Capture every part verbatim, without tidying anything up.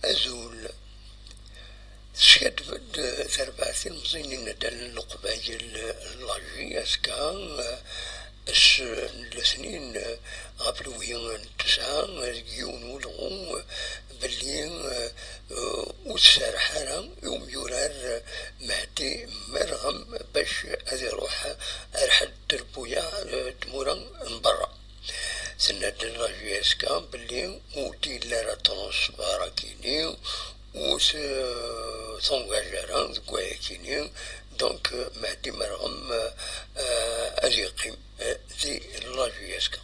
Azul. Teskaddeb-d terbaɛt tilmeẓyin n inaddalen n Leqbayel, la J S K, ass n letnin ɣef lewhi n tesɛa deg yiwen n ulɣu belli ur tserreḥ ara i umyurar Mehdi Merɣem bac ad iruḥ ar ḥedd n tmura n berra. Tenna-d la J S K belli ur d-yelli ara transfert akini, ur s-, s'engage ara deg wayakini, donc Mehdi Merɣem ad yeqqim di la J S K.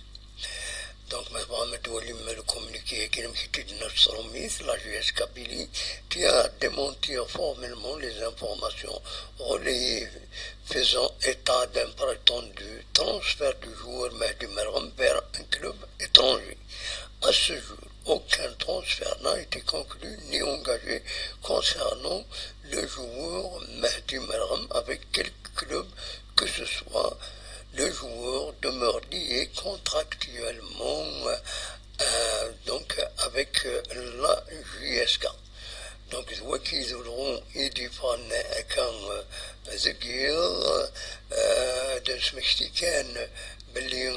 Donc, ma twalim le communiqué qui nous dit de notre la J S K Kabylie, qui a démenti formellement les informations relayées faisant état d'un prétendu transfert du joueur Mehdi Mergham vers un club étranger. À ce jour, aucun transfert n'a été conclu ni engagé concernant le joueur Mehdi Mergham avec quelque club que ce soit. Le joueur demeure lié contractuellement, euh, donc avec la J S K. Donc, d wagi d ulɣu i d-yeffɣen akka, euh, deg yiḍ, euh, ad nesmekti kan belli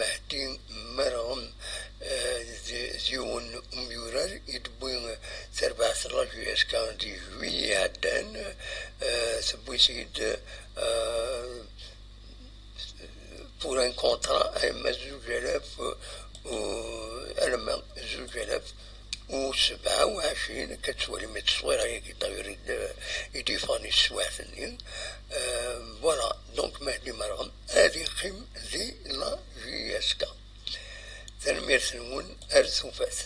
Mehdi Merɣem, euh, d, d yiwen umyurar i d-wwi terbaɛt la J S K di juillet iɛeddan, euh, tewwi-t-id, euh, pour un contrat, ay ma zuǧ alaf u, alma zuǧ alaf u sebɛa u ɛecrin, akka tettwalim i ttṣwira-agi, d'ailleurs, i d-, i d-yeffɣen i teswiɛt-nni. Euh, voilà, donc Mehdi Merɣem ad yeqqim di la J S K. Tanemmirt-nwen, ar tufat.